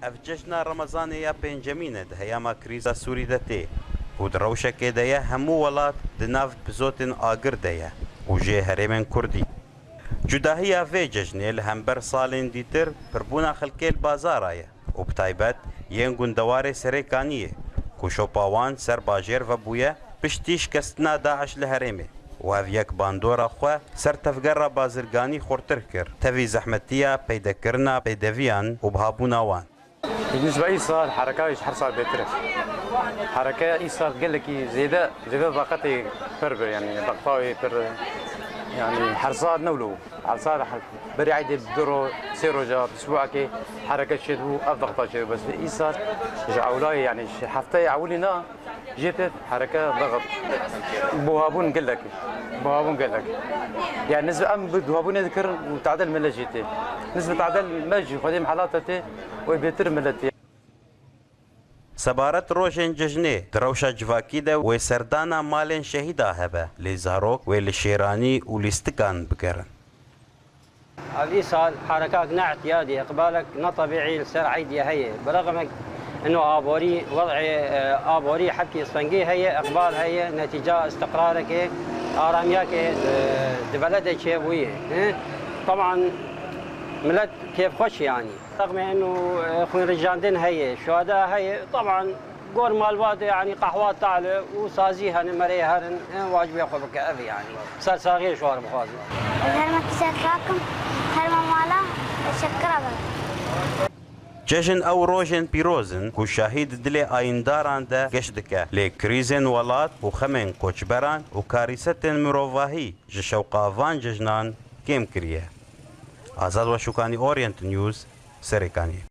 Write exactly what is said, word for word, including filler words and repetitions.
Ev cejna Remezanê ya pêncemîn e di heyama krîza Sûrî de tê û di rewşekê de ye hemû welat di nav pizotên agir de ye û jê herêmên Kurdî. Cudahiya vê cejnê li hember salên dîtir pirbûna xelkê li bazara ye û bi taybet yên gundewarê Serêkaniyê ku şopa wan ser bajêr vebûye piştî şikestina DAIŞ li herêmê û ev yek bandora xwe ser tevgera bazirganî xurtir kir, tevî zehmetiya peydekirina pêdeviyan û bihabûna wan. Bi nisbe îsal hereka ji her sal bêtir e. Hereke îsal gelekî zêde, zêde daqetê pir bir, yanî daqetê pir, yanî her sal ne wilo. Her sal her, berî eydê bi du ro, sê roja, bi sibûakê hereke çêdibû, ev daqeta çêdibû. Bes îsal ji ewlayê, yanî ji hefteyê ewilî ne, Jê tê hereke daxist. Buhabûn gelek. Buhabûn gelek. Yani nizbe em bi buhabûnê dikirin û tadil millet jê tê. Nizbe tadil me jî xwedê mihelata tê û bêtir millet tê. Sebaret rojên cejnê di rewşa civakî de wê serdana malên şehîda hebe, lê zarok wê li şêranî û lîstikan bigerin. Ev îsal herekak ne îtiyadî, îqbalek ne tebîî li ser eydê heye. Bi rexmek ino aborî, wed'ê, e, aborî hebkî stengê heye, îqbal heye, netîca îstiqrareke, aramiyeke, e, di beledê çêbûye. He? Teban milet kêfxweş e yanî. Rexmê ino, e, xwînrijandin heye, şuheda heye. Teban Gor malbat e, yanî qehwa tale û sazî hene, merê herin, e, wacibê xwe bike, ev e yanî. Sersaxiyê ji wan bixwazin. Ez herma kîşet rakim, herma mala, şekira be. Cejin ew rojên pîroz in ku şahî di dilê ayîndaran de geş dike, lê krîzên welat û xemên koçberan û karîsetên mirovahî ji şewqa van cejnan kêm kiriye. Azad Weşûkanî, Orient News, Serêkaniyê.